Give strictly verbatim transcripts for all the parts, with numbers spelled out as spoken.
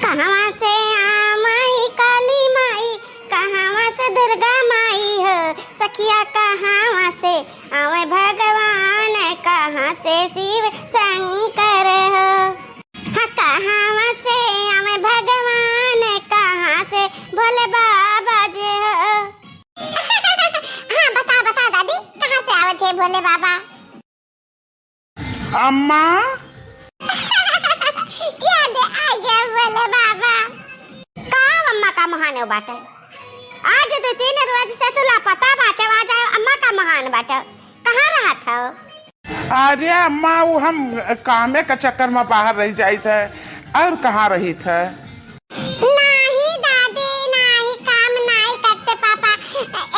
कहाँ से आवे काली माई, कहाँ से दुर्गा माई हो, सखिया कहाँ से आवे भगवान, कहाँ से शिव शंकर हो। हाँ, कहाँ से आवे भगवान, कहाँ से भोले बाबा जे हो। हाँ, बता, बता दादी, कहाँ से आवत है भोले बाबा? अम्मा। याद आ गया भोले बाबा। का अम्मा का महान बाटे? आज दो तीन रोज से तू लापता बाटे, आ जाए अम्मा का महान बाटे। कहाँ रहत हो? अरे अम्मा, वो हम कामे का चक्कर में बाहर रह जाइत है, और कहाँ रहित है? नाही दादी, नाही, काम नाही करते पापा।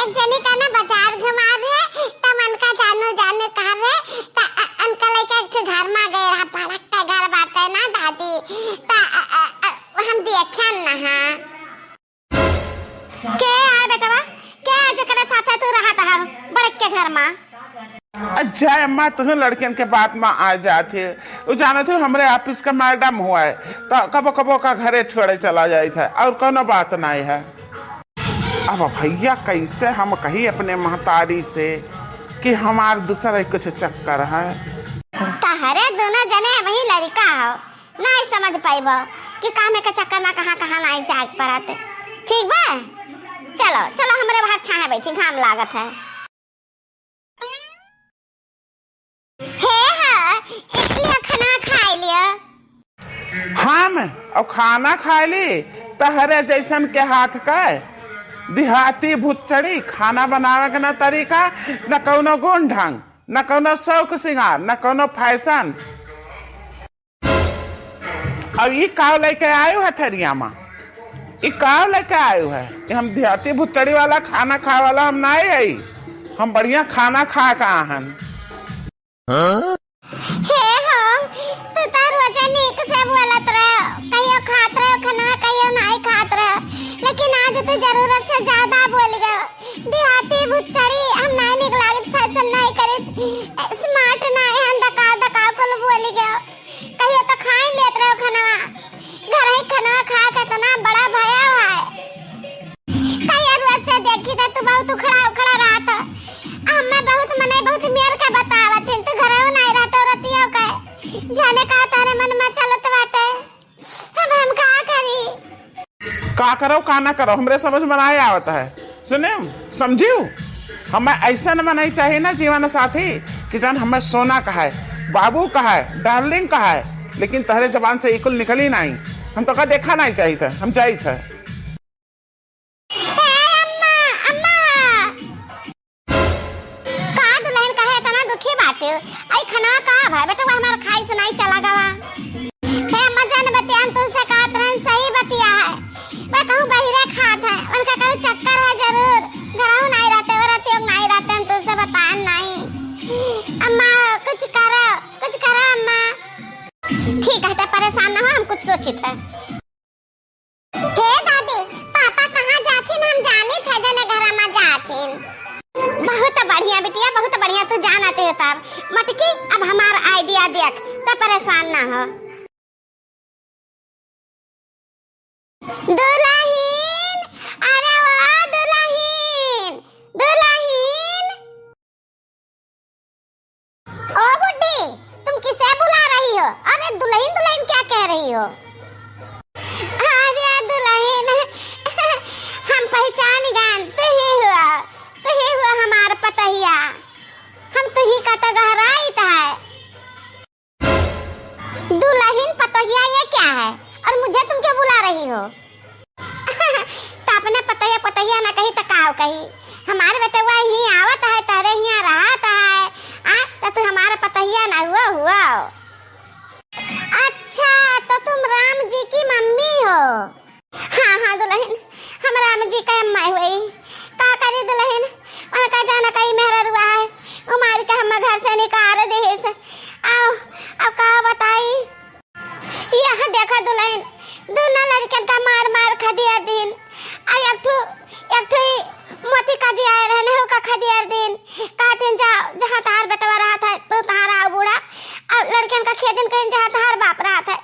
एक जनी का ना बाजार घुमा रहे, तब उनका जानू जानू कहा रहे, त अ-, उनका लेके एक ठो घर में गए रहा, पड़क का घर बाटे ना दादी, त अ, अ, अ, हम देखे ना हाँ। के आए बेटवा? के आए जेकरे साथे तू रहत हव बड़क के घर मा? अच्छा अम्मा, तुहू लड़कियन के बात मा आ जात है। उ जानत हो हमरे office का madam हुआ है, तो कबो कबो का घरे छोड़े चला जाइत है, और कोनो बात नहीं है। अब भैया कैसे हम कही अपने महतारी से कि हमार दूसरा ही कुछ चक्कर है। तहरे दोनों जने वही लड़का हो, नहीं समझ पाइबो कि कामे के चक्कर में कहाँ कहाँ नहीं जाए के पड़त। ठीक बा, चलो चलो, हमरे बाहर छाहे बैठी, घाम लागत है। हे हा, एक लिया खाना खाए लिया। हम और खाना खाए ली, तहरे जैसन के हाथ का देहाती भुच्चड़ी, खाना बनावे के ना तरीका, न कौनो गुण ढंग, न कौनो शौक सिंगार, न कौनो fashion। अब ई काव लेके आयो है थरिया मा? ई काव लेके आयो है? ई हम देहाती भुच्चड़ी वाला खाना खाए वाला हम नाई है। हम बढ़िया खाना खा के आहन। हे हो, तू तो रोजे नीक से बोलत रहे, कहियो खात रहे खाना, कहियो नाई खात रहे, लेकिन आज तू जरूरत से ज्यादा बोल गयो। देहाती भुच्चड़ी हम नाई निक लागत, fashion नाई करित, smart नाई हम, दका दका कुल बोल गयो। कहियो तो खाई लेत रहो खनवा, घर ही खनवा खा के इतना बड़ा भया है। कहियो रोज से देखी तो तू बहुत उखड़ा उखड़ा रहत। हमें बहुत मने बहुत मेर के बतावत हिन, तू घरहु नाई रहत रतियो के। जाने का तारे मन में चलत बाटे, अब हम का करी? का करो का ना करो, हमरे समझ में नाई आवत है। सुने, समझियो, हमें ऐसा न मनई चाहिए ना जीवन साथी कि जौन हमें सोना कहाए, बाबू कहाए, darling कहाए, लेकिन तहरे जबान से ई कुल निकली नाई। हम तोका देखा नाई चाहित है, हम जाइत है। ए अम्मा, अम्मा। का दुल्हन काहे इतना दुखी बाटे? आई खनवा का भाई बेटवा हमार खाई से नाई चला गवा। हे अम्मा जान बतिया हम तुमसे कहत रहन सही बतिया है। वह कहूँ बहिरे खात है, उनका कहूँ चक्कर है जरूर। घरहु नाई रहते, वो रहती हम नाई रहते, हम तुमसे बतान नाई। अम्मा कुछ करो, कुछ करो अम्मा। ठीक है, तो परेशान ना हो, हम कुछ सोचित है। हे दादी, पापा कहाँ जाथिन? हम जानित है जने घरा मा जाथिन। बहुत बढ़िया बिटिया, बहुत बढ़िया, तू जानत है तब। मटकी, अब हमार idea देख, त परेशान ना हो। दुलहिन, अरे ओ दुलहिन, दुलहिन। ओ बुड्ढी, तुम किसे बुला रही हो? अरे दुलहिन, दुलहिन क्या कह रही हो? अरे दुलहिन, हम पहचान गन, तू ही हुआ, तू ही हुआ हमार पतोहिया। हम तू ही का तो गहराइत है। दुलहिन पतोहिया ये क्या है? और मुझे तुम क्यों बुला रही हो? त अपने पतोहिया, पतोहिया ना कही त काव कही? हमार बेटवा ही आवत है, तहरे हियाँ रहत है, आ, त तू हमार पतोहिया ना हुआ, हुआ। अच्छा, तो तुम राम जी की मम्मी हो? हाँ, हाँ दुलहिन, हम राम जी का अम्मा हुई। का करी दुलहिन, उनका जाना कई मेहररुआ है, उ मार के हम घर से निकाल देहिस। आओ, अब का बताई? यह देखा दुलहिन, दुनो लड़कन का मार मार खदिया दिन। आ एक ठो, एक ठो ई मोती का जी आए रहने हो का खदिया दिन। कहतिन जाओ, जहाँ तहार बेटवा रहत है, तू तहार आओ बूढ़ा। अब लड़कन का खेदिन कहिन जहाँ तहार बाप रहत है।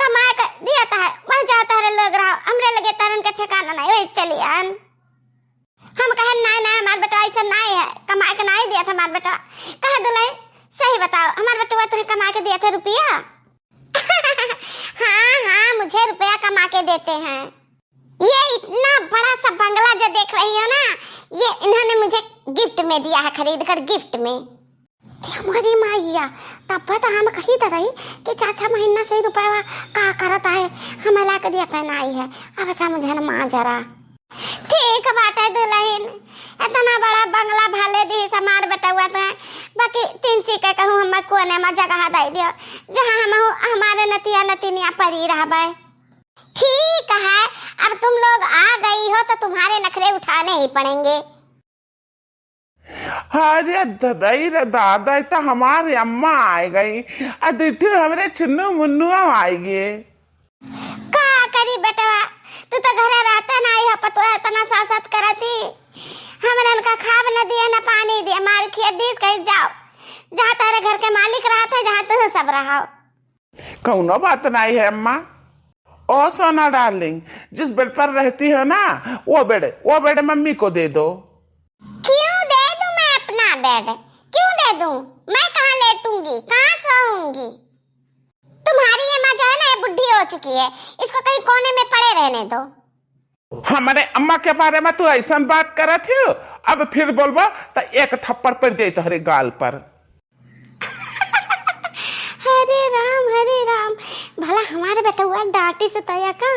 कमाए का दिया तहार, वह जाता है। लियान। हम कहे, "नाहीं, नाहीं, हमार बेटवा ऐसा नाहीं है, कमाए के नाहीं दिया था हमार बेटवा।" कहे, "दुलहिन, सही बताओ, हमार बेटवा तुहे कमाए के दिया था रुपया?" "हाँ, हाँ, मुझे रुपया कमा के देते हैं। ये इतना बड़ा सा बंगला जो देख रही हो ना, ये इन्होंने मुझे गिफ्ट में दिया है, खरीद कर गिफ्ट में।" हमारी माइया, तब तो हम कही तो रही कि चार छह महीना से ही रुपया का करत है, हमें ला के दिया था नाहीं है। अब समझन माँ जरा। "ठीक बाटे दुलहिन, इतना बड़ा बंगला भले दिहिस हमार बेटवा तो है, बाकी तीन चीके कहूँ हमें कोने में जगह दे दियो, जहाँ हम हमारे नतिया नतिनिया परी रहबे।" "ठीक है, अब तुम लोग आ गई हो तो तुम्हारे नखरे उठाने ही पड़ेंगे।" अरे ददई रे दादा, ई तो हमार अम्मा आए गई, आ दुठू हमरे चुन्नू मुन्नुआ आए गए। का करी बेटवा, तू तो घरे रहते नाहीं है, पतोह इतना सासत करती, हमरन का खाब न दिए न पानी दिए, मार खिया दीस कही, "जाओ, जहाँ तारे घर के मालिक रहत है, जहाँ तू सब रहो।" कौनो बात नाहीं है अम्मा। ओ सोना डार्लिंग, जिस बेड पर रहती हो ना, वो बेड, वो बेड मम्मी को दे दो। क्यों दे दूं मैं अपना बेड? क्यों दे दूं? मैं कहाँ लेटूंगी, कहाँ सोऊंगी? तुम्हारी ये माँ जो है ना, ये बुढ़ी हो चुकी है, इसको कहीं कोने में पड़े रहने दो। हमरे अम्मा के बारे में तू ऐसन बात करत हो, अब फिर बोलबा त एक थप्पड़ पड़ जाई तोहरे गाल पर। हरे राम, हरे राम, भला हमारे बेटवा डांटी से तया का?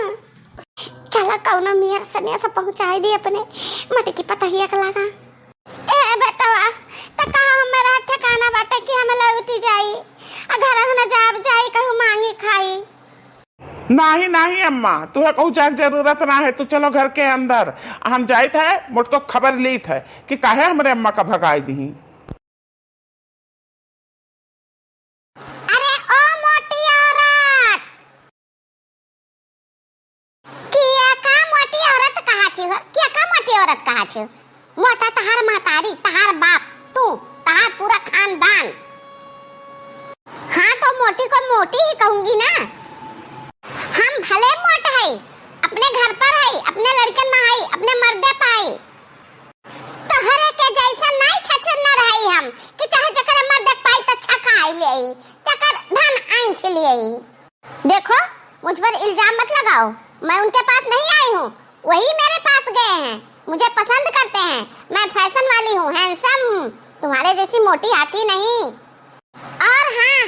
चला कौनो मियाँ सनिया से पहुँचाई दी अपने मटकी पतहिया के लगा। ए बेटवा, त कहाँ हमारा ठिकाना बाटे कि हम लौटी जाई? आ घर न जाब जाई, कहूँ मांगी खाई। नाहीं, नाहीं अम्मा, तुहे कहूँ जाए के जरूरत ना है। तू चलो घर के अंदर, हम जाइत है, मोटको खबर लीत है कि काहे हमरे अम्मा का भगाई दिही। अरे ओ मोटी औरत, किया का मोटी औरत कहा थी हो? किया का मोटी औरत कहा थी हो? मोटा तहार महतारी, तहार बाप, तू, तहार पूरा खानदान। हाँ, तो मोटी को मोटी ही कहूंगी ना। हम भले मोट है, अपने घर पर है, अपने लड़कन में है, अपने मर्दे पर है। तोहरे के जैसा नहीं छछुन्नर है हम कि चाहे जकरे मर्दे पाई तो छकाई ले, तकर धन आंच ले। देखो, मुझ पर इल्जाम मत लगाओ, मैं उनके पास नहीं आई हूँ, वही मेरे पास गए हैं। मुझे पसंद करते हैं, मैं फैशन वाली हूँ, हैंडसम हूँ, तुम्हारे जैसी मोटी हाथी नहीं। और हाँ,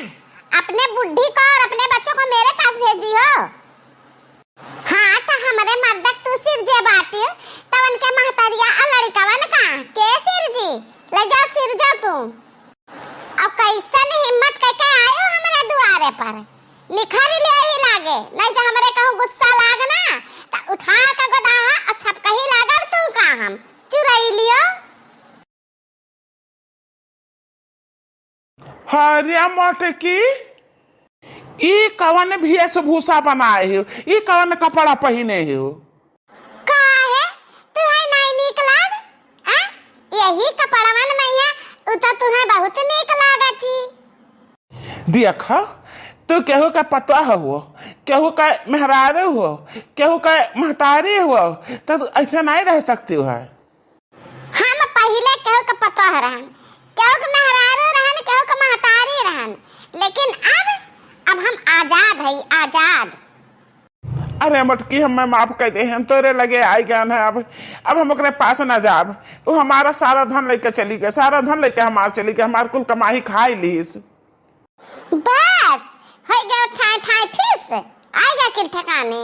अपने बुढ़ी को और अपने बच्चों को मेरे पास भेज दियो। हाँ, तो हमरे मर्दक तू सिरजे बाटी, तब उनके महतरिया और लड़िकवन का के सिरजी? ले जाओ, सिरजो तू। अब कैसन हिम्मत करके आयो हमरे दुआरे पर? निखर ले ही लागे, नहीं तो हमरे कहूँ गुस्सा लाग ना, त उठा के गोदाहा और छपकही लागब तू का हम चुरई लियो। हरिया मोटकी, ई कवन भेषभूषा बनाए हो? ई कवन कपड़ा पहिने हो? काहे? तुहे नाई नीक लाग? आ? यही कपड़वन में है, उ तो तुहे बहुत नीक लागत ही। देख, तू केहू के पतोह हो, केहू के मेहरारू हो, केहू के महतारी हो, तो तू ऐसे नहीं रह सकती हो। हम पहिले केहू के पतोह रहन, केहू के मेहरारू रहन, केहू के महतारी रहन, लेकिन अब, अब हम आजाद हई, आजाद। अरे मोटकी, हमें माफ कर दे, हम तोरे लगे आई गन है। अब, अब हम ओकरे पास ना जाब। वो हमारा सारा धन लेके चली गए, सारा धन लेके हमार चली गए, हमार कुल कमाई खाई लीस। बस, हो गया ठाई ठाई फीस, आई गया किल ठिकाने।